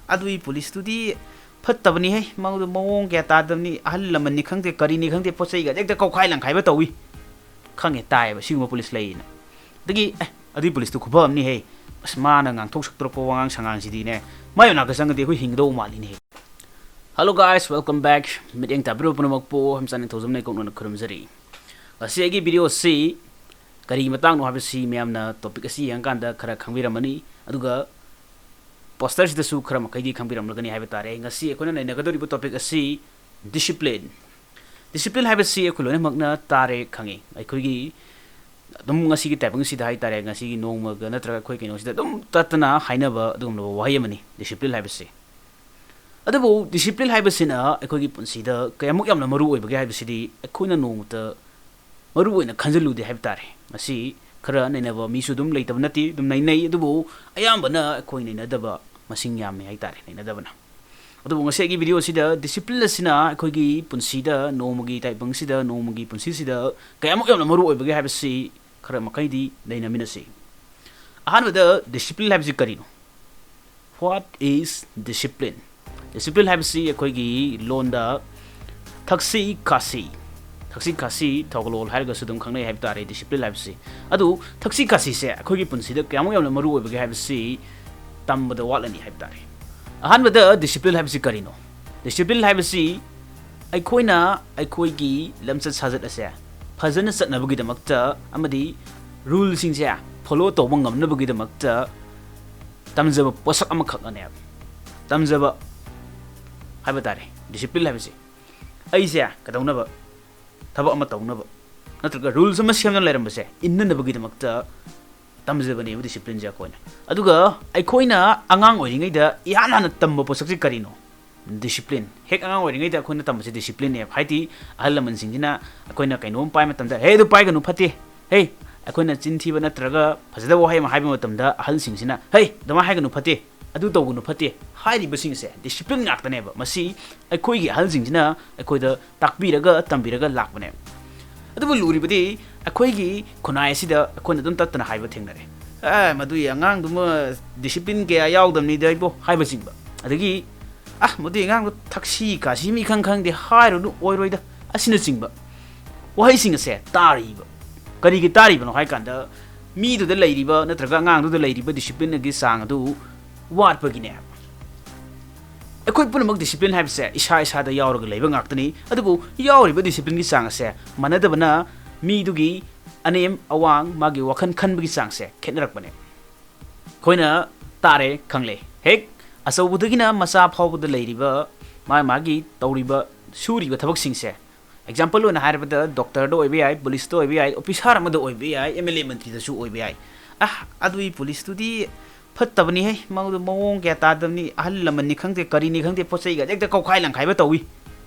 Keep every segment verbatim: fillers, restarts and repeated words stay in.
ꯑꯗꯨꯒꯤ ꯄꯨꯂꯤꯁꯇꯨꯗꯤ ꯐꯠꯇꯕꯅꯤꯍꯦ꯫ ꯃꯗꯨ ꯃꯑꯣꯡ ꯀꯌꯥ ꯇꯥꯗꯕꯅꯤ꯫ ꯑꯍꯜ ꯂꯃꯟꯅꯤ ꯈꯪꯗꯦ, ꯀꯔꯤꯅꯤ ꯈꯪꯗꯦ, ꯄꯣꯠ ꯆꯩꯒ ꯍꯦꯛꯇ ꯀꯧꯈꯥꯏ ꯂꯪꯈꯥꯏꯕ ꯇꯧꯏ꯫ ꯈꯪꯉꯦ, ꯇꯥꯏꯌꯦꯕ, ꯁꯤꯒꯨꯝꯕ ꯄꯨꯂꯤꯁ ꯂꯩꯌꯦꯅ꯫ ꯑꯗꯒꯤ ꯑꯦ, ꯑꯗꯨꯒꯤ ꯄꯨꯂꯤꯁꯇꯨ ꯈꯨꯐ ꯑꯃꯅꯤꯍꯦ꯫ ꯑꯁ, ꯃꯥꯅ ꯉꯥꯡꯊꯣꯛ ꯁꯛꯇꯣꯔꯛꯄ ꯋꯥꯉꯥꯡ ꯁꯉꯥꯡꯁꯤꯗꯤꯅꯦ, ꯃꯥꯏ ꯃꯅꯥꯛꯇ ꯆꯪꯉꯗꯤ ꯑꯩꯈꯣꯏ ꯍꯤꯡꯒꯗꯧꯕ ꯃꯥꯜꯂꯤꯅꯦꯍꯦ꯫ Hello guys, welcome back. ꯃꯤꯠꯌꯦꯡ ꯇꯥꯕꯤꯔꯤꯕ ꯄꯨꯝꯅꯃꯛꯄꯨ ꯍꯝꯆꯥꯅꯤ ꯊꯧꯖꯝꯅ ꯏꯀꯣꯛꯅꯅ ꯈꯨꯔꯨꯝꯖꯔꯤ꯫ ꯉꯁꯤ ꯑꯩꯒꯤ ꯚꯤꯗꯤꯑꯣ ꯑꯁꯤ ꯀꯔꯤ ꯃꯇꯥꯡꯅꯣ ꯍꯥꯏꯕꯁꯤ ꯃꯌꯥꯝꯅ ꯇꯣꯄꯤꯛ ꯑꯁꯤ ꯌꯦꯡꯉꯀꯥꯟꯗ ꯈꯔ ꯈꯪꯕꯤꯔꯝꯃꯅꯤ꯫ ꯑꯗꯨꯒ ꯄꯣꯁꯇꯔꯁꯤꯗꯁꯨ ꯈꯔ ꯃꯈꯩꯗꯤ ꯈꯪꯕꯤꯔꯝꯂꯒꯅꯤ ꯍꯥꯏꯕ ꯇꯥꯔꯦ꯫ ꯉꯁꯤ ꯑꯩꯈꯣꯏꯅ ꯅꯩꯅꯒꯗꯧꯔꯤꯕ ꯇꯣꯄꯤꯛ ꯑꯁꯤ ꯗꯤꯁꯤꯄ꯭ꯂꯤꯟ꯫ ꯗꯤꯁꯤꯄ꯭ꯂꯤꯟ ꯍꯥꯏꯕꯁꯤ ꯑꯩꯈꯣꯏ ꯂꯣꯏꯅꯃꯛꯅ ꯇꯥꯔꯦ, ꯈꯪꯉꯤ꯫ ꯑꯩꯈꯣꯏꯒꯤ ꯑꯗꯨꯝ ꯉꯁꯤꯒꯤ ꯇꯥꯏꯕꯪꯁꯤꯗ ꯍꯥꯏ ꯇꯥꯔꯦ, ꯉꯁꯤꯒꯤ ꯅꯣꯡꯃꯒ ꯅꯠꯇ꯭ꯔꯒ ꯑꯩꯈꯣꯏ ꯀꯩꯅꯣꯁꯤꯗ ꯑꯗꯨꯝ ꯇꯠꯇꯅ ꯍꯥꯏꯅꯕ ꯑꯗꯨꯒꯨꯝꯂꯕ ꯋꯥꯍꯩ ꯑꯃꯅꯤ ꯗꯤꯁꯤꯄ꯭ꯂꯤꯟ ꯍꯥꯏꯕꯁꯤ꯫ ꯑꯗꯨꯕꯨ ꯗꯤꯁꯤꯄ꯭ꯂꯤꯟ ꯍꯥꯏꯕꯁꯤꯅ ꯑꯩꯈꯣꯏꯒꯤ ꯄꯨꯟꯁꯤꯗ ꯀꯌꯥꯃꯨꯛ ꯌꯥꯝꯅ ꯃꯔꯨ ꯑꯣꯏꯕꯒꯦ ꯍꯥꯏꯕꯁꯤꯗꯤ ꯑꯩꯈꯣꯏꯅ ꯅꯣꯡꯃꯇ ꯃꯔꯨ ꯑꯣꯏꯅ ꯈꯟꯖꯤꯜꯂꯨꯗꯦ ꯍꯥꯏꯕ ꯇꯥꯔꯦ꯫ ꯃꯁꯤ ꯈꯔ ꯅꯩꯅꯕ ꯃꯤꯁꯨ ꯑꯗꯨꯝ ꯂꯩꯇꯕ ꯅꯠꯇꯦ, ꯑꯗꯨꯝ ꯅꯩꯅꯩ, ꯑꯗꯨꯕꯨ ꯑꯌꯥꯝꯕꯅ ꯑꯩꯈꯣꯏ ꯅꯩꯅꯗꯕ ꯃꯁꯤꯡ ꯌꯥꯝꯃꯦ ꯍꯥꯏ ꯇꯥꯔꯦ, ꯅꯩꯅꯗꯕꯅ꯫ ꯑꯗꯨꯕꯨ ꯉꯁꯤ ꯑꯩꯒꯤ ꯚꯤꯗꯤꯑꯣꯁꯤꯗ ꯗꯤꯁꯤꯄ꯭ꯂꯤꯟ ꯑꯁꯤꯅ ꯑꯩꯈꯣꯏꯒꯤ ꯄꯨꯟꯁꯤꯗ, ꯅꯣꯡꯃꯒꯤ ꯇꯥꯏꯕꯪꯁꯤꯗ, ꯅꯣꯡꯃꯒꯤ ꯄꯨꯟꯁꯤꯁꯤꯗ ꯀꯌꯥꯃꯨꯛ ꯌꯥꯝꯅ ꯃꯔꯨ ꯑꯣꯏꯕꯒꯦ ꯍꯥꯏꯕꯁꯤ ꯈꯔ ꯃꯈꯩꯗꯤ ꯅꯩꯅꯃꯤꯟꯅꯁꯤ꯫ ꯑꯍꯥꯟꯕꯗ, ꯗꯤꯁꯤꯄ꯭ꯂꯤꯟ ꯍꯥꯏꯕꯁꯤ ꯀꯔꯤꯅꯣ? What is discipline? ꯗꯤꯁꯤꯄ꯭ꯂꯤꯟ ꯍꯥꯏꯕꯁꯤ ꯑꯩꯈꯣꯏꯒꯤ ꯂꯣꯟꯗ ꯊꯛꯁꯤ ꯈꯥꯁꯤ, ꯊꯛꯁꯤ ꯈꯥꯁꯤ ꯊꯧꯒꯂꯣꯟ ꯍꯥꯏꯔꯒꯁꯨ ꯑꯗꯨꯝ ꯈꯪꯅꯩ ꯍꯥꯏꯕ ꯇꯥꯔꯦ ꯗꯤꯁꯤꯄ꯭ꯂꯤꯟ ꯍꯥꯏꯕꯁꯤ꯫ ꯑꯗꯨ ꯊꯛꯁꯤ ꯈꯥꯁꯤꯁꯦ ꯑꯩꯈꯣꯏꯒꯤ ꯄꯨꯟꯁꯤꯗ ꯀꯌꯥꯃꯨꯛ ꯌꯥꯝꯅ ꯃꯔꯨ ꯑꯣꯏꯕꯒꯦ ꯍꯥꯏꯕꯁꯤ ꯇꯝꯕꯗ ꯋꯥꯠꯂꯅꯤ ꯍꯥꯏꯕ ꯇꯥꯔꯦ꯫ ꯑꯍꯥꯟꯕꯗ, ꯗꯤꯁꯤꯄ꯭ꯂꯤꯟ ꯍꯥꯏꯕꯁꯤ ꯀꯔꯤꯅꯣ? ꯗꯤꯁꯤꯄ꯭ꯂꯤꯟ ꯍꯥꯏꯕꯁꯤ ꯑꯩꯈꯣꯏꯅ ꯑꯩꯈꯣꯏꯒꯤ ꯂꯝꯆꯠ ꯁꯥꯖꯠ ꯑꯁꯦ ꯐꯖꯅ ꯆꯠꯅꯕꯒꯤꯗꯃꯛꯇ ꯑꯃꯗꯤ ꯔꯨꯜꯁꯤꯡꯁꯦ ꯐꯣꯂꯣ ꯇꯧꯕ ꯉꯝꯅꯕꯒꯤꯗꯃꯛꯇ ꯇꯝꯖꯕ ꯄꯣꯠꯁꯛ ꯑꯃꯈꯛꯅꯅꯦꯕ꯫ ꯇꯝꯖꯕ ꯍꯥꯏꯕ ꯇꯥꯔꯦ ꯗꯤꯁꯤꯄ꯭ꯂꯤꯟ ꯍꯥꯏꯕꯁꯦ꯫ ꯑꯩꯁꯦ ꯀꯩꯗꯧꯅꯕ, ꯊꯕꯛ ꯑꯃ ꯇꯧꯅꯕ, ꯅꯠꯇ꯭ꯔꯒ ꯔꯨꯜꯁ ꯑꯃ ꯁꯦꯝꯗꯨꯅ ꯂꯩꯔꯝꯕꯁꯦ ꯏꯟꯅꯅꯕꯒꯤꯗꯃꯛꯇ ꯇꯝꯖꯕꯅꯦꯕ ꯗꯤꯁꯤꯄ꯭ꯂꯤꯟꯁꯦ ꯑꯩꯈꯣꯏꯅ꯫ ꯑꯗꯨꯒ ꯑꯩꯈꯣꯏꯅ ꯑꯉꯥꯡ ꯑꯣꯏꯔꯤꯉꯩꯗ ꯏꯍꯥꯟ ꯍꯥꯟꯅ ꯇꯝꯕ ꯄꯣꯠꯁꯛꯁꯦ ꯀꯔꯤꯅꯣ? ꯗꯤꯁꯤꯄ꯭ꯂꯤꯟ꯫ ꯍꯦꯛ ꯑꯉꯥꯡ ꯑꯣꯏꯔꯤꯉꯩꯗ ꯑꯩꯈꯣꯏꯅ ꯇꯝꯕꯁꯦ ꯗꯤꯁꯤꯄ꯭ꯂꯤꯟꯅꯦꯕ꯫ ꯍꯥꯏꯗꯤ, ꯑꯍꯜ ꯂꯃꯟꯁꯤꯡꯁꯤꯅ ꯑꯩꯈꯣꯏꯅ ꯀꯩꯅꯣꯝ ꯄꯥꯏ ꯃꯇꯝꯗ, "ꯍꯦ, ꯑꯗꯨ ꯄꯥꯏꯒꯅꯨ, ꯐꯠꯇꯦ꯫ ꯍꯦ, ꯑꯩꯈꯣꯏꯅ ꯆꯤꯟ ꯊꯤꯕ ꯅꯠꯇ꯭ꯔꯒ ꯐꯖꯗꯕ ꯋꯥꯍꯩ ꯑꯃ ꯍꯥꯏꯕ ꯃꯇꯝꯗ ꯑꯍꯜꯁꯤꯡꯁꯤꯅ, 'ꯍꯦ, ꯑꯗꯨꯃꯥꯏꯅ ꯍꯥꯏꯒꯅꯨ, ꯐꯠꯇꯦ꯫ ꯑꯗꯨ ꯇꯧꯒꯅꯨ, ꯐꯠꯇꯦ.' ꯍꯥꯏꯔꯤꯕꯁꯤꯡꯁꯦ ꯗꯤꯁꯤꯄ꯭ꯂꯤꯟ ꯉꯥꯛꯇꯅꯦꯕ꯫ ꯃꯁꯤ ꯑꯩꯈꯣꯏꯒꯤ ꯑꯍꯜꯁꯤꯡꯁꯤꯅ ꯑꯩꯈꯣꯏꯗ ꯇꯥꯛꯄꯤꯔꯒ, ꯇꯝꯕꯤꯔꯒ ꯂꯥꯛꯄꯅꯦꯕ꯫ ꯑꯗꯨꯕꯨ ꯂꯨꯔꯤꯕꯗꯤ ꯑꯩꯈꯣꯏꯒꯤ ꯈꯨꯟꯅꯥꯏ ꯑꯁꯤꯗ ꯑꯩꯈꯣꯏꯅ ꯑꯗꯨꯝ ꯇꯠꯇꯅ ꯍꯥꯏꯕ ꯊꯦꯡꯅꯔꯦ, "ꯑꯦ, ꯃꯗꯨꯒꯤ ꯑꯉꯥꯡꯗꯨꯃ ꯗꯤꯁꯤꯄ꯭ꯂꯤꯟ ꯀꯌꯥ ꯌꯥꯎꯗꯕꯅꯤꯗ ꯏꯕꯣ" ꯍꯥꯏꯕꯁꯤꯡꯕ꯫ ꯑꯗꯒꯤ, "ꯑ, ꯃꯗꯨꯒꯤ ꯑꯉꯥꯡꯗꯣ ꯊꯛꯁꯤ ꯈꯥꯁꯤ ꯃꯤ ꯈꯪ ꯈꯪꯗꯦ, ꯍꯥꯏꯔꯨꯅꯨ, ꯑꯣꯏꯔꯣꯏꯗ" ꯑꯁꯤꯅꯆꯤꯡꯕ ꯋꯥꯍꯩꯁꯤꯡ ꯑꯁꯦ ꯇꯥꯔꯤꯕ꯫ ꯀꯔꯤꯒꯤ ꯇꯥꯔꯤꯕꯅꯣ ꯍꯥꯏ ꯀꯥꯟꯗ, ꯃꯤꯗꯨꯗ ꯂꯩꯔꯤꯕ ꯅꯠꯇ꯭ꯔꯒ ꯑꯉꯥꯡꯗꯨꯗ ꯂꯩꯔꯤꯕ ꯗꯤꯁꯤꯄ꯭ꯂꯤꯟꯒꯤ ꯆꯥꯡ ꯑꯗꯨ ꯋꯥꯠꯄꯒꯤꯅꯦ꯫ ꯑꯩꯈꯣꯏ ꯄꯨꯝꯅꯃꯛ ꯗꯤꯁꯤꯄ꯭ꯂꯤꯟ ꯍꯥꯏꯕꯁꯦ ꯏꯁꯥ ꯏꯁꯥꯗ ꯌꯥꯎꯔꯒ ꯂꯩꯕ ꯉꯥꯛꯇꯅꯤ꯫ ꯑꯗꯨꯕꯨ ꯌꯥꯎꯔꯤꯕ ꯗꯤꯁꯤꯄ꯭ꯂꯤꯟꯒꯤ ꯆꯥꯡ ꯑꯁꯦ ꯃꯥꯟꯅꯗꯕꯅ ꯃꯤꯗꯨꯒꯤ ꯑꯅꯦꯝ ꯑꯋꯥꯡ, ꯃꯥꯒꯤ ꯋꯥꯈꯜ ꯈꯟꯕꯒꯤ ꯆꯥꯡꯁꯦ ꯈꯦꯠꯅꯔꯛꯄꯅꯦ꯫ ꯑꯩꯈꯣꯏꯅ ꯇꯥꯔꯦ, ꯈꯪꯂꯦ, ꯍꯦꯛ ꯑꯆꯧꯕꯗꯒꯤꯅ ꯃꯆꯥ ꯐꯥꯎꯕꯗ ꯂꯩꯔꯤꯕ ꯃꯥ ꯃꯥꯒꯤ ꯇꯧꯔꯤꯕ, ꯁꯨꯔꯤꯕ ꯊꯕꯛꯁꯤꯡꯁꯦ, ꯑꯦꯛꯖꯥꯝꯄꯜ ꯑꯣꯏꯅ ꯍꯥꯏꯔꯕꯗ ꯗꯣꯛꯇꯔꯗ ꯑꯣꯏꯕ ꯌꯥꯏ, ꯄꯨꯂꯤꯁꯇ ꯑꯣꯏꯕ ꯌꯥꯏ, ꯑꯣꯐꯤꯁꯥꯔ ꯑꯃꯗ ꯑꯣꯏꯕ ꯌꯥꯏ, ꯑꯦꯝ ꯑꯦꯜ ꯑꯦ ꯃꯟꯇ꯭ꯔꯤꯗꯁꯨ ꯑꯣꯏꯕ ꯌꯥꯏ꯫ "ꯑ, ꯑꯗꯨꯒꯤ ꯄꯨꯂꯤꯁꯇꯨꯗꯤ ꯐꯠꯇꯕꯅꯤꯍꯦ, ꯃꯉꯣꯟꯗ ꯃꯑꯣꯡ ꯀꯌꯥ ꯇꯥꯗꯕꯅꯤ, ꯑꯍꯜ ꯂꯃꯟꯅꯤ ꯈꯪꯗꯦ, ꯀꯔꯤꯅꯤ ꯈꯪꯗꯦ, ꯄꯣꯠ ꯆꯩꯒ ꯍꯦꯛꯇ ꯀꯧꯈꯥꯏ ꯂꯪꯈꯥꯏꯕ ꯇꯧꯏ",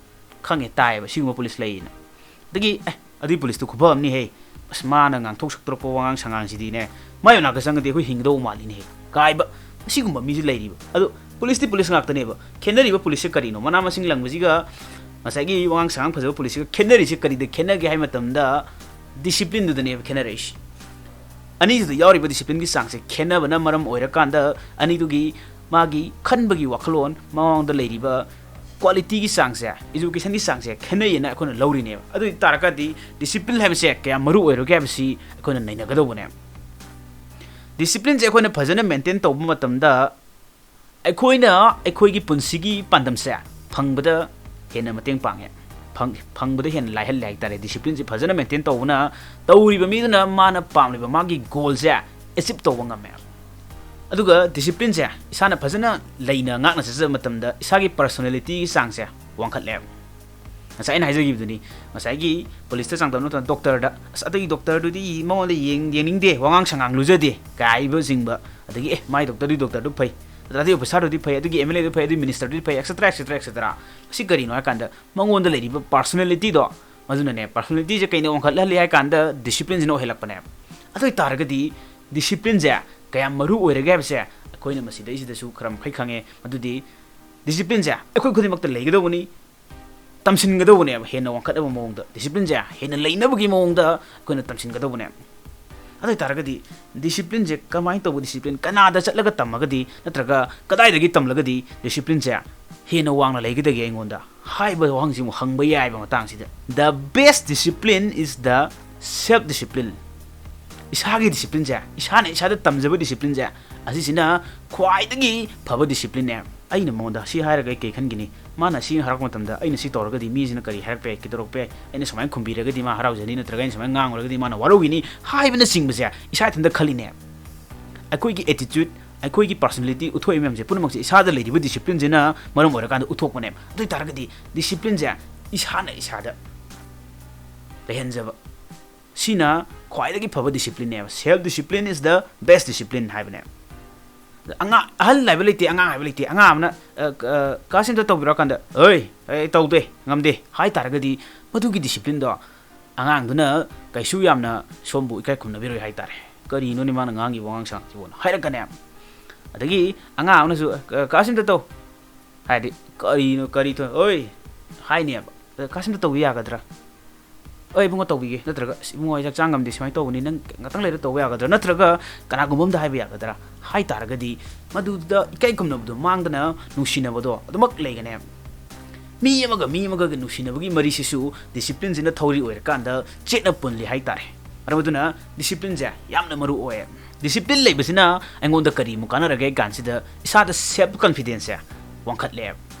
ꯈꯪꯉꯦ, ꯇꯥꯏꯌꯦꯕ, ꯁꯤꯒꯨꯝꯕ ꯄꯨꯂꯤꯁ ꯂꯩꯌꯦꯅ꯫ ꯑꯗꯒꯤ, "ꯑꯦ, ꯑꯗꯨꯒꯤ ꯄꯨꯂꯤꯁꯇꯨ ꯈꯨꯐ ꯑꯃꯅꯤꯍꯦ, ꯑꯁ, ꯃꯥꯅ ꯉꯥꯡꯊꯣꯛ ꯁꯛꯇꯣꯔꯛꯄ ꯋꯥꯉꯥꯡ ꯁꯉꯥꯡꯁꯤꯗꯤꯅꯦ, ꯃꯥꯏ ꯃꯅꯥꯛꯇ ꯆꯪꯉꯗꯤ ꯑꯩꯈꯣꯏ ꯍꯤꯡꯒꯗꯧꯕ ꯃꯥꯜꯂꯤꯅꯦꯍꯦ" ꯀꯥꯏꯕ, ꯑꯁꯤꯒꯨꯝꯕ ꯃꯤꯁꯨ ꯂꯩꯔꯤꯕ꯫ ꯑꯗꯣ ꯄꯨꯂꯤꯁꯇꯤ ꯄꯨꯂꯤꯁ ꯉꯥꯛꯇꯅꯦꯕ꯫ ꯈꯦꯠꯅꯔꯤꯕ ꯄꯨꯂꯤꯁꯁꯦ ꯀꯔꯤꯅꯣ? ꯃꯅꯥ ꯃꯁꯤꯡ ꯂꯪꯕꯁꯤꯒ ꯉꯁꯥꯏꯒꯤ ꯋꯥꯉꯥꯡ ꯁꯉꯥꯡ ꯐꯖꯕ ꯄꯨꯂꯤꯁꯁꯤꯒ ꯈꯦꯠꯅꯔꯤꯁꯦ ꯀꯔꯤꯗ ꯈꯦꯠꯅꯒꯦ ꯍꯥꯏ ꯃꯇꯝꯗ, ꯗꯤꯁꯤꯄ꯭ꯂꯤꯟꯗꯨꯗꯅꯦꯕ ꯈꯦꯠꯅꯔꯛꯏꯁꯦ꯫ ꯑꯅꯤꯗꯨꯗ ꯌꯥꯎꯔꯤꯕ ꯗꯤꯁꯤꯄ꯭ꯂꯤꯟꯒꯤ ꯆꯥꯡꯁꯦ ꯈꯦꯠꯅꯕꯅ ꯃꯔꯝ ꯑꯣꯏꯔꯀꯥꯟꯗ, ꯑꯅꯤꯗꯨꯒꯤ ꯃꯥꯒꯤ ꯈꯟꯕꯒꯤ ꯋꯥꯈꯜꯂꯣꯟ, ꯃꯃꯥꯡꯗ ꯂꯩꯔꯤꯕ ꯀ꯭ꯋꯥꯂꯤꯇꯤꯒꯤ ꯆꯥꯡꯁꯦ, ꯏꯖꯨꯀꯦꯁꯟꯒꯤ ꯆꯥꯡꯁꯦ ꯈꯦꯠꯅꯩꯌꯦꯅ ꯑꯩꯈꯣꯏꯅ ꯂꯧꯔꯤꯅꯦꯕ꯫ ꯑꯗꯨ ꯑꯣꯏ ꯇꯥꯔꯒꯗꯤ ꯗꯤꯁꯤꯄ꯭ꯂꯤꯟ ꯍꯥꯏꯕꯁꯦ ꯀꯌꯥꯝ ꯃꯔꯨ ꯑꯣꯏꯔꯒꯦ ꯍꯥꯏꯕꯁꯤ ꯑꯩꯈꯣꯏꯅ ꯅꯩꯅꯒꯗꯧꯕꯅꯦ꯫ ꯗꯤꯁꯤꯄ꯭ꯂꯤꯟꯁꯦ ꯑꯩꯈꯣꯏꯅ ꯐꯖꯅ ꯃꯦꯟꯇꯦꯟ ꯇꯧꯕ ꯃꯇꯝꯗ, ꯑꯩꯈꯣꯏꯅ ꯑꯩꯈꯣꯏꯒꯤ ꯄꯨꯟꯁꯤꯒꯤ ꯄꯥꯟꯗꯝꯁꯦ ꯐꯪꯕꯗ ꯍꯦꯟꯅ ꯃꯇꯦꯡ ꯄꯥꯡꯉꯦ, ꯐꯪ-, ꯐꯪꯕꯗ ꯍꯦꯟꯅ ꯂꯥꯏꯍꯜꯂꯦ ꯍꯥꯏꯇꯥꯔꯦ꯫ ꯗꯤꯁꯤꯄ꯭ꯂꯤꯟꯁꯦ ꯐꯖꯅ ꯃꯦꯟꯇꯦꯟ ꯇꯧꯕꯅ ꯇꯧꯔꯤꯕ ꯃꯤꯗꯨꯅ ꯃꯥꯅ ꯄꯥꯝꯂꯤꯕ ꯃꯥꯒꯤ ꯒꯣꯜꯁꯦ ꯑꯦꯆꯤꯞ ꯇꯧꯕ ꯉꯝꯃꯦ꯫ ꯑꯗꯨꯒ ꯗꯤꯁꯤꯄ꯭ꯂꯤꯟꯁꯦ ꯏꯁꯥꯅ ꯐꯖꯅ ꯂꯩꯅ ꯉꯥꯛꯅ ꯆꯠꯆꯕ ꯃꯇꯝꯗ ꯏꯁꯥꯒꯤ ꯄꯔꯁꯣꯅꯦꯂꯤꯇꯤꯒꯤ ꯆꯥꯡꯁꯦ ꯋꯥꯡꯈꯠꯂꯦ꯫ ꯉꯁꯥꯏ ꯑꯩꯅ ꯍꯥꯏꯖꯈꯤꯕꯗꯨꯅꯤ, ꯉꯁꯥꯏꯒꯤ ꯄꯨꯂꯤꯁꯇ ꯆꯥꯡꯗꯝꯅꯕ ꯃꯇꯝꯗ ꯗꯣꯛꯇꯔꯗ, "ꯑꯁ, ꯑꯗꯨꯒꯤ ꯗꯣꯛꯇꯔꯗꯨꯗꯤ ꯃꯉꯣꯟꯗ ꯌꯦꯡ-, ꯌꯦꯡꯅꯤꯡꯗꯦ, ꯋꯥꯉꯥꯡ ꯁꯉꯥꯡ ꯂꯨꯖꯗꯦ" ꯀꯥꯏꯕꯁꯤꯡꯕ, ꯑꯗꯒꯤ, "ꯑꯦ, ꯃꯥꯏ ꯗꯣꯛꯇꯔꯗꯨꯗꯤ ꯗꯣꯛꯇꯔꯗꯨ ꯐꯩ, ꯑꯗꯨꯒꯤ ꯑꯣꯐꯤꯁꯥꯔꯗꯨꯗꯤ ꯐꯩ, ꯑꯗꯨꯒꯤ ꯑꯦꯝ ꯑꯦꯜ ꯑꯦꯗꯨ ꯐꯩ, ꯑꯗꯨꯒꯤ ꯃꯤꯅꯤꯁꯇꯔꯗꯨꯗꯤ ꯐꯩ, ꯑꯦꯛꯁꯦꯇ꯭ꯔꯥ, ꯑꯦꯛꯁꯦꯇ꯭ꯔꯥ, ꯑꯦꯛꯁꯦꯇ꯭ꯔꯥ"꯫ ꯃꯁꯤ ꯀꯔꯤꯅꯣ ꯍꯥꯏ ꯀꯥꯟꯗ, ꯃꯉꯣꯟꯗ ꯂꯩꯔꯤꯕ ꯄꯥꯔꯁꯣꯅꯦꯂꯤꯇꯤꯗꯣ, ꯃꯗꯨꯅꯅꯦ, ꯄꯥꯔꯁꯣꯅꯦꯂꯤꯇꯤꯁꯦ ꯀꯩꯅ ꯋꯥꯡꯈꯠꯍꯜꯂꯤ ꯍꯥꯏ ꯀꯥꯟꯗ, ꯗꯤꯁꯤꯄ꯭ꯂꯤꯟꯁꯤꯅ ꯑꯣꯏꯍꯜꯂꯛꯄꯅꯦꯕ꯫ ꯑꯗꯨ ꯑꯣꯏ ꯇꯥꯔꯒꯗꯤ, ꯗꯤꯁꯤꯄ꯭ꯂꯤꯟꯁꯦ ꯀꯌꯥꯝ ꯃꯔꯨ ꯑꯣꯏꯔꯒꯦ ꯍꯥꯏꯕꯁꯦ ꯑꯩꯈꯣꯏꯅ ꯃꯁꯤꯗꯩꯁꯤꯗꯁꯨ ꯈꯔ ꯃꯈꯩ ꯈꯪꯉꯦ꯫ ꯃꯗꯨꯗꯤ ꯗꯤꯁꯤꯄ꯭ꯂꯤꯟꯁꯦ ꯑꯩꯈꯣꯏ ꯈꯨꯗꯤꯡꯃꯛꯇ ꯂꯩꯒꯗꯧꯕꯅꯤ, ꯇꯝꯁꯤꯟꯒꯗꯧꯕꯅꯦꯕ ꯍꯦꯟꯅ ꯋꯥꯡꯈꯠꯅꯕ ꯃꯑꯣꯡꯗ, ꯗꯤꯁꯤꯄ꯭ꯂꯤꯟꯁꯦ ꯍꯦꯟꯅ ꯂꯩꯅꯕꯒꯤ ꯃꯑꯣꯡꯗ ꯑꯩꯈꯣꯏꯅ ꯇꯝꯁꯤꯟꯒꯗꯧꯕꯅꯦ꯫ ꯑꯗꯨ ꯑꯣꯏꯇꯥꯔꯒꯗꯤ ꯗꯤꯁꯤꯄ꯭ꯂꯤꯟꯁꯦ ꯀꯃꯥꯏꯅ ꯇꯧꯕ ꯗꯤꯁꯤꯄ꯭ꯂꯤꯟ, ꯀꯅꯥꯗ ꯆꯠꯂꯒ ꯇꯝꯃꯒꯗꯤ ꯅꯠꯇ꯭ꯔꯒ ꯀꯗꯥꯏꯗꯒꯤ ꯇꯝꯂꯒꯗꯤ ꯗꯤꯁꯤꯄ꯭ꯂꯤꯟꯁꯦ ꯍꯦꯟꯅ ꯋꯥꯡꯅ ꯂꯩꯒꯗꯒꯦ ꯑꯩꯉꯣꯟꯗ ꯍꯥꯏꯕ ꯋꯥꯍꯪꯁꯤꯃꯨꯛ ꯍꯪꯕ ꯌꯥꯏꯕ ꯃꯇꯥꯡꯁꯤꯗ꯫ The best discipline is the self discipline. ꯏꯁꯥꯒꯤ ꯗꯤꯁꯤꯄ꯭ꯂꯤꯟꯁꯦ, ꯏꯁꯥꯅ ꯏꯁꯥꯗ ꯇꯝꯖꯕ ꯗꯤꯁꯤꯄ꯭ꯂꯤꯟꯁꯦ, ꯑꯁꯤꯁꯤꯅ ꯈ꯭ꯋꯥꯏꯗꯒꯤ ꯐꯕ ꯗꯤꯁꯤꯄ꯭ꯂꯤꯟꯅꯦ꯫ ꯑꯩꯅ ꯃꯉꯣꯟꯗ ꯁꯤ ꯍꯥꯏꯔꯒ ꯑꯩ ꯀꯩ ꯈꯟꯒꯅꯤ? ꯃꯥꯅ ꯁꯤ ꯍꯥꯏꯔꯛꯄ ꯃꯇꯝꯗ ꯑꯩꯅ ꯁꯤ ꯇꯧꯔꯒꯗꯤ ꯃꯤꯁꯤꯅ ꯀꯔꯤ ꯍꯥꯏꯔꯛꯄ ꯌꯥꯏ, ꯀꯩꯗꯧꯔꯛꯄ ꯌꯥꯏ? ꯑꯩꯅ ꯁꯨꯃꯥꯏꯅ ꯈꯨꯝꯕꯤꯔꯒꯗꯤ ꯃꯥ ꯍꯔꯥꯎꯖꯅꯤ, ꯅꯠꯇ꯭ꯔꯒ ꯑꯩꯅ ꯁꯨꯃꯥꯏꯅ ꯉꯥꯡꯉꯨꯔꯒꯗꯤ ꯃꯥꯅ ꯋꯥꯔꯧꯈꯤꯅꯤ ꯍꯥꯏꯕꯅꯆꯤꯡꯕꯁꯦ ꯏꯁꯥ ꯏꯊꯟꯇ ꯈꯜꯂꯤꯅꯦ꯫ ꯑꯩꯈꯣꯏꯒꯤ ꯑꯦꯇꯤꯇ꯭ꯌꯨꯠ, ꯑꯩꯈꯣꯏꯒꯤ ꯄꯥꯔꯁꯣꯅꯦꯂꯤꯇꯤ ꯎꯠꯊꯣꯛꯏ ꯃꯌꯥꯝꯁꯦ ꯄꯨꯝꯅꯃꯛꯁꯦ ꯏꯁꯥꯗ ꯂꯩꯔꯤꯕ ꯗꯤꯁꯤꯄ꯭ꯂꯤꯟꯁꯤꯅ ꯃꯔꯝ ꯑꯣꯏꯔꯀꯥꯟꯗ ꯎꯠꯊꯣꯛꯄꯅꯦꯕ꯫ ꯑꯗꯨ ꯑꯣꯏ ꯇꯥꯔꯒꯗꯤ ꯗꯤꯁꯤꯄ꯭ꯂꯤꯟꯁꯦ ꯏꯁꯥꯅ ꯏꯁꯥꯗ ꯂꯩꯍꯟꯖꯕ, ꯁꯤꯅ ꯈ꯭ꯋꯥꯏꯗꯒꯤ ꯐꯕ ꯗꯤꯁꯤꯄ꯭ꯂꯤꯟꯅꯦꯕ꯫ Self discipline is the best discipline ꯍꯥꯏꯕꯅꯦꯕ꯫ ꯑꯉꯥꯡ, ꯑꯍꯜ ꯍꯥꯏꯕ ꯂꯩꯇꯦ, ꯑꯉꯥꯡ ꯍꯥꯏꯕ ꯂꯩꯇꯦ꯫ ꯑꯉꯥꯡ ꯑꯃꯅ, ꯑ, ꯑ, "ꯀꯥ ꯁꯤ ꯑꯝꯇ ꯇꯧꯕꯤꯔꯣ" ꯍꯥꯏ ꯀꯥꯟꯗ, "ꯑꯩ, ꯑꯩ ꯇꯧꯗꯦ, ꯉꯝꯗꯦ" ꯍꯥꯏ ꯇꯥꯔꯒꯗꯤ, ꯃꯗꯨꯒꯤ ꯗꯤꯁꯤꯄ꯭ꯂꯤꯟꯗꯣ ꯑꯉꯥꯡꯗꯨꯅ ꯀꯩꯁꯨ ꯌꯥꯝꯅ ꯁꯣꯝꯕꯨ ꯏꯀꯥꯏ ꯈꯨꯝꯅꯕꯤꯔꯣꯏ ꯍꯥꯏ ꯇꯥꯔꯦ꯫ "ꯀꯔꯤꯅꯣꯅꯦ ꯃꯥꯅ ꯉꯥꯡꯉꯤꯕ ꯋꯥꯉꯥꯡ ꯁꯉꯥꯡꯁꯤꯕꯣꯅ" ꯍꯥꯏꯔꯛꯀꯅꯦꯕ꯫ ꯑꯗꯒꯤ ꯑꯉꯥꯡ ꯑꯃꯅꯁꯨ, "ꯑ, ꯀꯥ ꯁꯤ ꯑꯝꯇ ꯇꯧ" ꯍꯥꯏꯔꯗꯤ, "ꯀꯔꯤꯅꯣ, ꯀꯔꯤ ꯊꯣꯛ-, ꯑꯣꯏ" ꯍꯥꯏꯅꯦꯕ꯫ "ꯑ, ꯀꯥ ꯁꯤ ꯑꯝꯇ ꯇꯧꯕ ꯌꯥꯒꯗ꯭ꯔꯥ?" "ꯑꯣꯏ ꯏꯕꯨꯡꯉꯣ, ꯇꯧꯕꯤꯒꯦ"꯫ ꯅꯠꯇ꯭ꯔꯒ, "ꯑꯁ ꯏꯕꯨꯡꯉꯣ, ꯑꯩ ꯆꯥꯛ ꯆꯥ ꯉꯝꯗꯦ, ꯁꯨꯃꯥꯏꯅ ꯇꯧꯕꯅꯤ, ꯅꯪ ꯉꯥꯛꯇꯪ ꯂꯩꯔ ꯇꯧꯕ ꯌꯥꯒꯗ꯭ꯔꯥ?" ꯅꯠꯇ꯭ꯔꯒ ꯀꯅꯥꯒꯨꯝꯕ ꯑꯝꯗ ꯍꯥꯏꯕ ꯌꯥꯒꯗ꯭ꯔꯥ? ꯍꯥꯏ ꯇꯥꯔꯒꯗꯤ ꯃꯗꯨꯗ ꯏꯀꯥꯏ ꯈꯨꯝꯅꯕꯗꯣ ꯃꯥꯡꯗꯅ ꯅꯨꯡꯁꯤꯅꯕꯗꯣ ꯑꯗꯨꯃꯛ ꯂꯩꯒꯅꯦꯕ꯫ ꯃꯤ ꯑꯃꯒ ꯃꯤ ꯑꯃꯒꯒꯤ ꯅꯨꯡꯁꯤꯅꯕꯒꯤ ꯃꯔꯤꯁꯤꯁꯨ ꯗꯤꯁꯤꯄ꯭ꯂꯤꯟꯁꯤꯅ ꯊꯧꯔꯤ ꯑꯣꯏꯔꯀꯥꯟꯗ ꯆꯦꯠꯅ ꯄꯨꯜꯂꯤ ꯍꯥꯏ ꯇꯥꯔꯦ꯫ ꯃꯔꯝ ꯑꯗꯨꯅ ꯗꯤꯁꯤꯄ꯭ꯂꯤꯟꯁꯦ ꯌꯥꯝꯅ ꯃꯔꯨ ꯑꯣꯏꯌꯦ꯫ ꯗꯤꯁꯤꯄ꯭ꯂꯤꯟ ꯂꯩꯕꯁꯤꯅ ꯑꯩꯉꯣꯟꯗ ꯀꯔꯤ ꯑꯃꯨꯛ ꯀꯥꯟꯅꯔꯒꯦ ꯍꯥꯏ ꯀꯥꯟꯁꯤꯗ, ꯏꯁꯥꯗ ꯁꯦꯜꯐ ꯀꯟꯐꯤꯗꯦꯟꯁꯁꯦ ꯋꯥꯡꯈꯠꯂꯦ꯫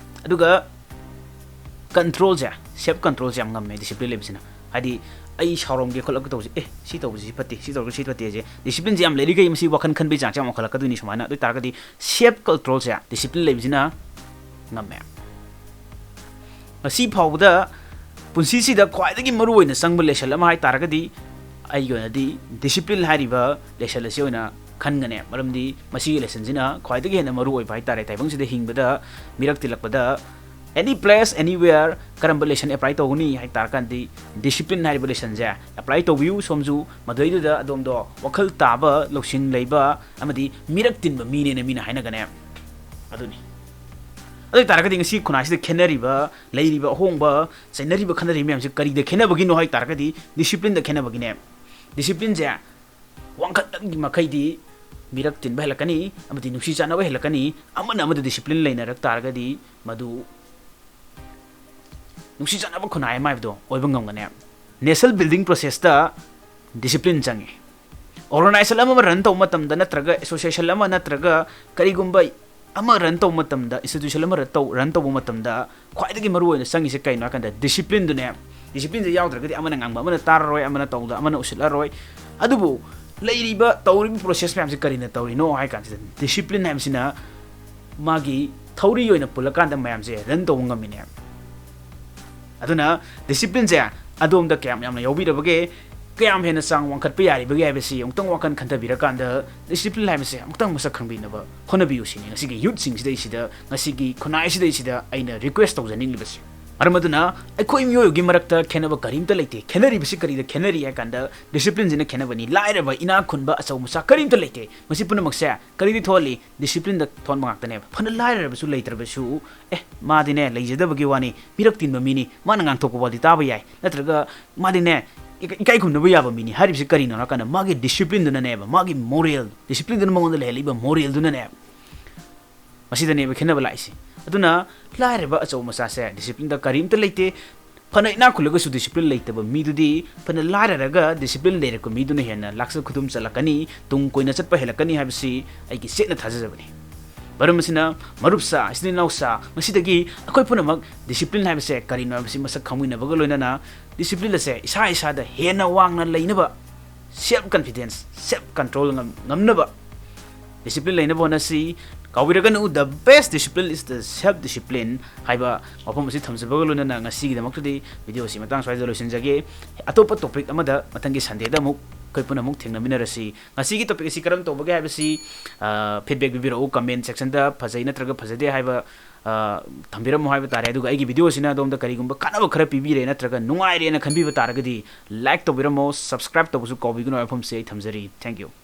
ꯑꯗꯨꯒ ꯀꯟꯇ꯭ꯔꯣꯜꯁꯦ, ꯁꯦꯜꯐ ꯀꯟꯇ꯭ꯔꯣꯜꯁꯦ ꯌꯥꯝ ꯉꯝꯃꯦ ꯗꯤꯁꯤꯄ꯭ꯂꯤꯟ ꯂꯩꯕꯁꯤꯅ꯫ ꯍꯥꯏꯗꯤ, ꯑꯩ ꯁꯥꯎꯔꯝꯒꯦ ꯈꯣꯠꯂꯛꯀꯦ ꯇꯧꯕꯁꯦ, "ꯑꯦ, ꯁꯤ ꯇꯧꯕꯁꯤ ꯐꯠꯇꯦ, ꯁꯤ ꯇꯧꯕꯁꯤ ꯐꯠꯇꯦꯁꯦ", ꯗꯤꯁꯤꯄ꯭ꯂꯤꯟꯁꯦ ꯌꯥꯝ ꯂꯩꯔꯤꯈꯩ ꯃꯁꯤ ꯋꯥꯈꯜ ꯈꯟꯕꯒꯤ ꯆꯥꯡꯁꯦ ꯌꯥꯝ ꯋꯥꯡꯈꯠꯂꯛꯀꯗꯣꯏꯅꯤ ꯁꯨꯃꯥꯏꯅ꯫ ꯑꯗꯨ ꯑꯣꯏ ꯇꯥꯔꯒꯗꯤ ꯁꯦꯜꯐ ꯀꯟꯇ꯭ꯔꯣꯜꯁꯦ ꯗꯤꯁꯤꯄ꯭ꯂꯤꯟ ꯂꯩꯕꯁꯤꯅ ꯉꯝꯃꯦ꯫ ꯉꯁꯤ ꯐꯥꯎꯕꯗ ꯄꯨꯟꯁꯤꯁꯤꯗ ꯈ꯭ꯋꯥꯏꯗꯒꯤ ꯃꯔꯨꯑꯣꯏꯅ ꯆꯪꯕ ꯂꯦꯁꯟ ꯑꯃ ꯍꯥꯏ ꯇꯥꯔꯒꯗꯤ, ꯑꯩꯒꯤ ꯑꯣꯏꯅꯗꯤ ꯗꯤꯁꯤꯄ꯭ꯂꯤꯟ ꯍꯥꯏꯔꯤꯕ ꯂꯦꯁꯟ ꯑꯁꯤ ꯑꯣꯏꯅ ꯈꯟꯒꯅꯦ꯫ ꯃꯔꯝꯗꯤ ꯃꯁꯤꯒꯤ ꯂꯦꯁꯟꯁꯤꯅ ꯈ꯭ꯋꯥꯏꯗꯒꯤ ꯍꯦꯟꯅ ꯃꯔꯨꯑꯣꯏꯕ ꯍꯥꯏ ꯇꯥꯔꯦ ꯇꯥꯏꯕꯪꯁꯤꯗ ꯍꯤꯡꯕꯗ, ꯃꯤꯔꯛ ꯇꯤꯜꯂꯛꯄꯗ, any place, anywhere, ꯀꯔꯝꯕ ꯂꯦꯁꯟ ꯑꯦꯄ꯭ꯂꯥꯏ ꯇꯧꯒꯅꯤ ꯍꯥꯏ ꯇꯥꯔꯀꯥꯟꯗꯤ, ꯗꯤꯁꯤꯄ꯭ꯂꯤꯟ ꯍꯥꯏꯔꯤꯕ ꯂꯦꯁꯟꯁꯦ ꯑꯦꯄ꯭ꯂꯥꯏ ꯇꯧꯕꯤꯌꯨ꯫ ꯁꯣꯝꯁꯨ ꯃꯗꯨꯗꯩꯗꯨꯗ ꯑꯗꯣꯝꯗꯣ ꯋꯥꯈꯜ ꯇꯥꯕ, ꯂꯧꯁꯤꯡ ꯂꯩꯕ ꯑꯃꯗꯤ ꯃꯤꯔꯛ ꯇꯤꯟꯕ ꯃꯤꯅꯦꯅ ꯃꯤꯅ ꯍꯥꯏꯅꯒꯅꯦ꯫ ꯑꯗꯨꯅꯤ꯫ ꯑꯗꯨ ꯑꯣꯏ ꯇꯥꯔꯒꯗꯤ ꯉꯁꯤ ꯈꯨꯟꯅꯥꯏꯁꯤꯗ ꯈꯦꯠꯅꯔꯤꯕ, ꯂꯩꯔꯤꯕ ꯑꯍꯣꯡꯕ, ꯆꯩꯅꯔꯤꯕ ꯈꯟꯅꯔꯤꯕ ꯃꯌꯥꯝꯁꯦ ꯀꯔꯤꯗ ꯈꯦꯠꯅꯕꯒꯤꯅꯣ ꯍꯥꯏ ꯇꯥꯔꯒꯗꯤ ꯗꯤꯁꯤꯄ꯭ꯂꯤꯟꯗ ꯈꯦꯠꯅꯕꯒꯤꯅꯦ꯫ ꯗꯤꯁꯤꯄ꯭ꯂꯤꯟꯁꯦ ꯋꯥꯡꯈꯠꯂꯛꯂꯤ ꯃꯈꯩꯗꯤ ꯃꯤꯔꯛ ꯇꯤꯟꯕ ꯍꯦꯜꯂꯛꯀꯅꯤ ꯑꯃꯗꯤ ꯅꯨꯡꯁꯤ ꯆꯥꯟꯅꯕ ꯍꯦꯜꯂꯛꯀꯅꯤ꯫ ꯑꯃꯅ ꯑꯃꯗ ꯗꯤꯁꯤꯄ꯭ꯂꯤꯟ ꯂꯩꯅꯔꯛ ꯇꯥꯔꯒꯗꯤ ꯃꯗꯨ ꯅꯨꯡꯁꯤ ꯆꯥꯟꯅꯕ ꯈꯨꯟꯅꯥꯏ ꯑꯃ ꯍꯥꯏꯕꯗꯣ ꯑꯣꯏꯕ ꯉꯝꯒꯅꯤ꯫ ꯅꯦꯁꯅꯦꯜ ꯕꯤꯜꯗꯤꯡ ꯄ꯭ꯔꯣꯁꯦꯁꯇ ꯗꯤꯁꯤꯄ꯭ꯂꯤꯟ ꯆꯪꯉꯤ꯫ ꯑꯣꯔꯒꯅꯥꯏꯖꯦꯁꯟ ꯑꯃ ꯔꯟ ꯇꯧꯕ ꯃꯇꯝꯗ ꯅꯠꯇ꯭ꯔꯒ ꯑꯦꯁꯣꯁꯤꯌꯦꯁꯟ ꯑꯃ ꯅꯠꯇ꯭ꯔꯒ ꯀꯔꯤꯒꯨꯝꯕ ꯑꯃ ꯔꯟ ꯇꯧꯕ ꯃꯇꯝꯗ, ꯏꯟꯁꯇꯤꯇ꯭ꯌꯨꯁꯟ ꯑꯃ ꯔꯟ ꯇꯧ ꯔꯟ ꯇꯧꯕ ꯃꯇꯝꯗ ꯈ꯭ꯋꯥꯏꯗꯒꯤ ꯃꯔꯨ ꯑꯣꯏꯅ ꯆꯪꯉꯤꯁꯦ ꯀꯩꯅꯣ ꯍꯥꯏ ꯀꯥꯟꯗ ꯗꯤꯁꯤꯄ꯭ꯂꯤꯟꯗꯨꯅꯦ꯫ ꯗꯤꯁꯤꯄ꯭ꯂꯤꯟꯁꯦ ꯌꯥꯎꯗ꯭ꯔꯒꯗꯤ ꯑꯃꯅ ꯉꯥꯡꯕ ꯑꯃꯅ ꯇꯥꯔꯔꯣꯏ, ꯑꯃꯅ ꯇꯧꯕꯗ ꯑꯃꯅ ꯎꯁꯤꯠꯂꯔꯣꯏ꯫ ꯑꯗꯨꯕꯨ ꯂꯩꯔꯤꯕ ꯇꯧꯔꯤꯕ ꯄ꯭ꯔꯣꯁꯦꯁ ꯃꯌꯥꯝꯁꯦ ꯀꯔꯤꯅ ꯇꯧꯔꯤꯅꯣ ꯍꯥꯏ ꯀꯥꯟꯁꯤꯗ ꯗꯤꯁꯤꯄ꯭ꯂꯤꯟ ꯍꯥꯏꯕꯁꯤꯅ ꯃꯥꯒꯤ ꯊꯧꯔꯤ ꯑꯣꯏꯅ ꯄꯨꯜꯂꯀꯥꯟꯗ ꯃꯌꯥꯝꯁꯦ ꯔꯟ ꯇꯧꯕ ꯉꯝꯃꯤꯅꯦ꯫ ꯑꯗꯨꯅ ꯗꯤꯁꯤꯄ꯭ꯂꯤꯟꯁꯦ ꯑꯗꯣꯝꯗ ꯀꯌꯥꯝ ꯌꯥꯝꯅ ꯌꯥꯎꯕꯤꯔꯕꯒꯦ, ꯀꯌꯥꯝ ꯍꯦꯟꯅ ꯆꯥꯡ ꯋꯥꯡꯈꯠꯄ ꯌꯥꯔꯤꯕꯒꯦ ꯍꯥꯏꯕꯁꯤ ꯑꯃꯨꯛꯇꯪ ꯋꯥꯈꯜ ꯈꯟꯊꯕꯤꯔꯀꯥꯟꯗ ꯗꯤꯁꯤꯄ꯭ꯂꯤꯟ ꯍꯥꯏꯕꯁꯦ ꯑꯃꯨꯛꯇꯪ ꯃꯁꯛ ꯈꯪꯕꯤꯅꯕ ꯍꯣꯠꯅꯕꯤꯌꯨ ꯁꯤꯅꯤ ꯉꯁꯤꯒꯤ ꯌꯨꯠꯁꯤꯡꯁꯤꯗꯩꯁꯤꯗ, ꯉꯁꯤꯒꯤ ꯈꯨꯟꯅꯥꯏꯁꯤꯗꯩꯁꯤꯗ ꯑꯩꯅ ꯔꯤꯀ꯭ꯋꯦꯁ ꯇꯧꯖꯅꯤꯡꯂꯤꯕꯁꯦ꯫ ꯃꯔꯝ ꯑꯗꯨꯅ ꯑꯩꯈꯣꯏ ꯃꯤꯑꯣꯏꯕꯒꯤ ꯃꯔꯛꯇ ꯈꯦꯠꯅꯕ ꯀꯔꯤꯝꯇ ꯂꯩꯇꯦ꯫ ꯈꯦꯠꯅꯔꯤꯕꯁꯤ ꯀꯔꯤꯗ ꯈꯦꯠꯅꯔꯤ ꯍꯥꯏ ꯀꯥꯟꯗ ꯗꯤꯁꯤꯄ꯭ꯂꯤꯟꯁꯤꯅ ꯈꯦꯠꯅꯕꯅꯤ꯫ ꯂꯥꯏꯔꯕ ꯏꯅꯥꯛ ꯈꯨꯟꯕ ꯑꯆꯧ ꯃꯆꯥ ꯀꯔꯤꯝꯇ ꯂꯩꯇꯦ꯫ ꯃꯁꯤ ꯄꯨꯝꯅꯃꯛꯁꯦ ꯀꯔꯤꯗꯤ ꯊꯣꯛꯍꯜꯂꯤ? ꯗꯤꯁꯤꯄ꯭ꯂꯤꯟꯗ ꯊꯣꯟꯕ ꯉꯥꯛꯇꯅꯦꯕ꯫ ꯐꯅ ꯂꯥꯏꯔꯔꯕꯁꯨ ꯂꯩꯇ꯭ꯔꯕꯁꯨ, ꯑꯦ, ꯃꯥꯗꯤꯅꯦ ꯂꯩꯖꯗꯕꯒꯤ ꯋꯥꯅꯤ, ꯃꯤꯔꯛ ꯇꯤꯟꯕ ꯃꯤꯅꯤ, ꯃꯥꯅ ꯉꯥꯡꯊꯣꯛꯄ ꯐꯥꯎꯗꯤ ꯇꯥꯕ ꯌꯥꯏ, ꯅꯠꯇ꯭ꯔꯒ ꯃꯥꯗꯤꯅꯦ ꯏꯀꯥꯏ ꯏꯀꯥꯏ ꯈꯨꯝꯅꯕ ꯌꯥꯕ ꯃꯤꯅꯤ ꯍꯥꯏꯔꯤꯕꯁꯤ ꯀꯔꯤꯅꯣ ꯍꯥꯏꯔꯀꯥꯟꯗ ꯃꯥꯒꯤ ꯗꯤꯁꯤꯄ꯭ꯂꯤꯟꯗꯨꯅꯅꯦꯕ, ꯃꯥꯒꯤ ꯃꯣꯔꯦꯜ, ꯗꯤꯁꯤꯄ꯭ꯂꯤꯟꯗꯨꯅ ꯃꯉꯣꯟꯗ ꯂꯩꯍꯜꯂꯤꯕ ꯃꯣꯔꯦꯜꯗꯨꯅꯅꯦꯕ꯫ ꯃꯁꯤꯗꯅꯦꯕ ꯈꯦꯠꯅꯕ ꯂꯥꯛꯏꯁꯦ꯫ ꯑꯗꯨꯅ ꯂꯥꯏꯔꯕ ꯑꯆꯧ ꯃꯆꯥꯁꯦ ꯗꯤꯁꯤꯄ꯭ꯂꯤꯟꯗ ꯀꯔꯤꯝꯇ ꯂꯩꯇꯦ꯫ ꯐꯅ ꯏꯅꯥꯛ ꯈꯨꯜꯂꯒꯁꯨ ꯗꯤꯁꯤꯄ꯭ꯂꯤꯟ ꯂꯩꯇꯕ ꯃꯤꯗꯨꯗꯤ ꯐꯅ ꯂꯥꯏꯔꯔꯒ ꯗꯤꯁꯤꯄ꯭ꯂꯤꯟ ꯂꯩꯔꯛꯄ ꯃꯤꯗꯨꯅ ꯍꯦꯟꯅ ꯂꯥꯛꯆ ꯈꯨꯗꯨꯝ ꯆꯠꯂꯛꯀꯅꯤ, ꯇꯨꯡ ꯀꯣꯏꯅ ꯆꯠꯄ ꯍꯦꯜꯂꯛꯀꯅꯤ ꯍꯥꯏꯕꯁꯤ ꯑꯩꯒꯤ ꯆꯦꯠꯅ ꯊꯥꯖꯖꯕꯅꯤ꯫ ꯃꯔꯝ ꯑꯁꯤꯅ ꯃꯔꯨꯞꯁꯥ, ꯏꯆꯤꯟ ꯏꯅꯥꯎꯁꯥ, ꯉꯁꯤꯗꯒꯤ ꯑꯩꯈꯣꯏ ꯄꯨꯝꯅꯃꯛ ꯗꯤꯁꯤꯄ꯭ꯂꯤꯟ ꯍꯥꯏꯕꯁꯦ ꯀꯔꯤꯅꯣ ꯍꯥꯏꯕꯁꯤ ꯃꯁꯛ ꯈꯪꯃꯤꯟꯅꯕꯒ ꯂꯣꯏꯅꯅ ꯗꯤꯁꯤꯄ꯭ꯂꯤꯟ ꯑꯁꯦ ꯏꯁꯥ ꯏꯁꯥꯗ ꯍꯦꯟꯅ ꯋꯥꯡꯅ ꯂꯩꯅꯕ, ꯁꯦꯜꯐ ꯀꯟꯐꯤꯗꯦꯟꯁ, ꯁꯦꯜꯐ ꯀꯟꯇ꯭ꯔꯣꯜ ꯉꯝ-, ꯉꯝꯅꯕ ꯗꯤꯁꯤꯄ꯭ꯂꯤꯟ ꯂꯩꯅꯕ ꯍꯣꯠꯅꯁꯤ꯫ ꯀꯥꯎꯕꯤꯔꯒꯅꯨ, "The best discipline is the self discipline" ꯍꯥꯏꯕ ꯋꯥꯐꯝ ꯑꯁꯤ ꯊꯝꯖꯕꯒ ꯂꯣꯏꯅꯅ ꯉꯁꯤꯒꯤꯗꯃꯛꯇꯗꯤ ꯚꯤꯗꯤꯑꯣ ꯑꯁꯤ ꯃꯇꯥꯡ ꯁ꯭ꯋꯥꯏꯗ ꯂꯣꯏꯁꯤꯟꯖꯒꯦ꯫ ꯑꯇꯣꯞꯄ ꯇꯣꯄꯤꯛ ꯑꯃꯗ ꯃꯊꯪꯒꯤ ꯁꯟꯗꯦꯗ ꯑꯃꯨꯛ ꯑꯩꯈꯣꯏ ꯄꯨꯟꯅ ꯑꯃꯨꯛ ꯊꯦꯡꯅꯃꯤꯟꯅꯔꯁꯤ꯫ ꯉꯁꯤꯒꯤ ꯇꯣꯄꯤꯛ ꯑꯁꯤ ꯀꯔꯝ ꯇꯧꯕꯒꯦ ꯍꯥꯏꯕꯁꯤ, ꯑ, ꯐꯤꯗꯕꯦꯛ ꯄꯤꯕꯤꯔꯛꯎ, ꯀꯃꯦꯟ ꯁꯦꯛꯁꯟꯗ ꯐꯖꯩ ꯅꯠꯇ꯭ꯔꯒ ꯐꯖꯗꯦ ꯍꯥꯏꯕ, ꯑ, ꯊꯝꯕꯤꯔꯝꯃꯨ ꯍꯥꯏꯕ ꯇꯥꯔꯦ꯫ ꯑꯗꯨꯒ ꯑꯩꯒꯤ ꯚꯤꯗꯤꯑꯣ ꯑꯁꯤꯅ ꯑꯗꯣꯝꯗ ꯀꯔꯤꯒꯨꯝꯕ ꯀꯥꯟꯅꯕ ꯈꯔ ꯄꯤꯕꯤꯔꯦ ꯅꯠꯇ꯭ꯔꯒ ꯅꯨꯡꯉꯥꯏꯔꯦꯅ ꯈꯟꯕꯤꯕ ꯇꯥꯔꯒꯗꯤ ꯂꯥꯏꯛ ꯇꯧꯕꯤꯔꯝꯃꯣ, ꯁꯕꯁꯀ꯭ꯔꯥꯏꯕ ꯇꯧꯕꯁꯨ ꯀꯥꯎꯕꯤꯒꯅꯨ ꯍꯥꯏꯕ ꯋꯥꯐꯝꯁꯤ ꯑꯩ ꯊꯝꯖꯔꯤ꯫ Thank you꯫